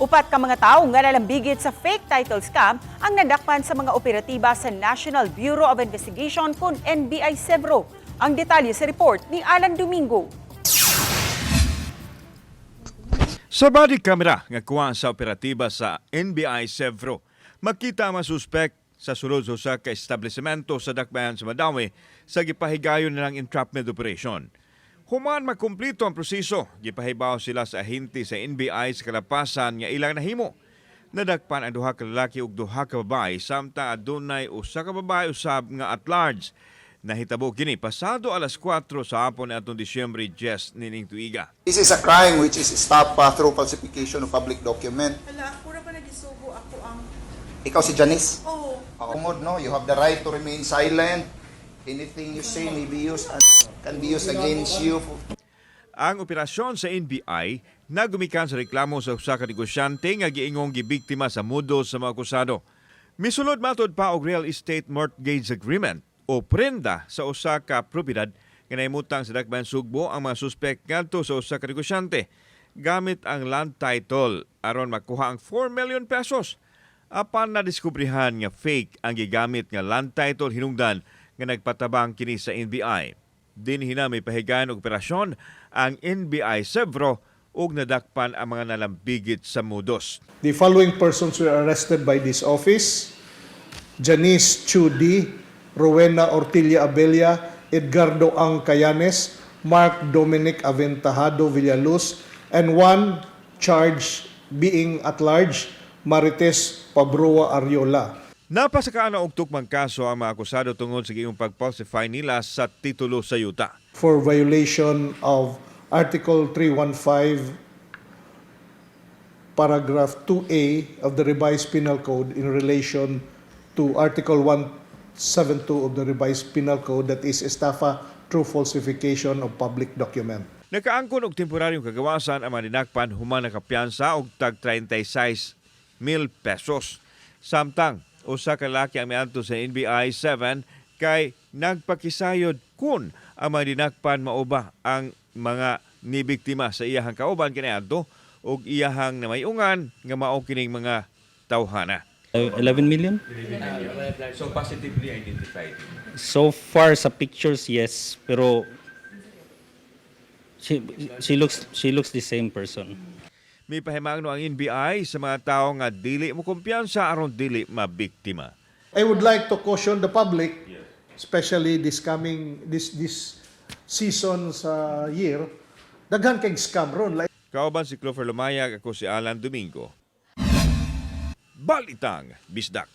Upat ka mga tawo nga nalambigit sa fake title scam ang nadakpan sa mga operatiba sa National Bureau of Investigation kon NBI Sevro. Ang detalye sa report ni Alan Domingo. Sa body camera nga kuha sa operatiba sa NBI Sevro, makita ang mga suspect sa sulod sa usa ka establishmento sa Dakbayan sa Banaue sa gipahigayon nilang entrapment operation. Human makumplito ang proseso, gipahibaw sila sa ahente sa NBI sa kalapasan nga ilang nahimo. Nadakpan ang duha ka lalaki ug duha ka babae samtang adunay usa ka babae usab nga at large. Nahitabo kini pasado alas 4 sa hapon niadtong Disyembre 10 nining tuiga. This is a crime which is estafa through falsification of public document. Hala, pura pa nagisugo ako ang. Ikaw si Janice? Oh. Tungod, no? You have the right to remain silent. Anything you say may be used and can be used against you. Ang operasyon sa NBI nagumikan sa reklamo sa usa ka negosyante nga giingong gibiktima sa modus sa mga akusado. Misulod matod pa og real estate mortgage agreement o prenda sa usa ka propiedad nga nahimutang sa Dakbayan Sugbo ang mga suspek ngadto sa usa ka negosyante gamit ang land title aron makuha ang 4 million pesos. Apan nadiskubrihan nga fake ang gigamit nga land title hinungdan nga nagpatabang kini sa NBI. Dinhi na mipahigayon og operasyon ang NBI Sevro ug nadakpan ang mga nalambigit sa modus. The following persons were arrested by this office: Janice Chu D, Rowena Ortilla Abella, Edgardo Ang Cayanes, Mark Dominic Aventajado Villaluz, and one charge being at large, Marites Pabroa Ariola. Napasakaan na og tukmang kaso ang mga akusado tungod sa giingong pag-falsify nila sa titulo sa yuta. For violation of Article 315, paragraph 2A of the Revised Penal Code in relation to Article 172 of the Revised Penal Code, that is estafa through falsification of public document. Nakaangkon og temporaryong kagawasan ang mga dinakpan human nakapiyansa og tag 36 mil pesos. Samtang usa ka lalaki ang miadto sa NBI 7 kay nagpakisayod kun ang mga dinakpan mao ba ang mga nibiktima sa iyahang kauban kaniadto ug iyahang namayungan nga mao kining mga tawhana. 11 million? So positively identified. So far sa pictures, yes. Pero she looks the same person. Mipahimangno ang NBI sa mga tawo nga dili mo kumpiyansa aron dili mabiktima. I would like to caution the public, especially this coming this this season sa year, daghan kay scam ron. Like, Kauban si Clover Lumayag, ako si Alan Domingo. Balitang Bisdak.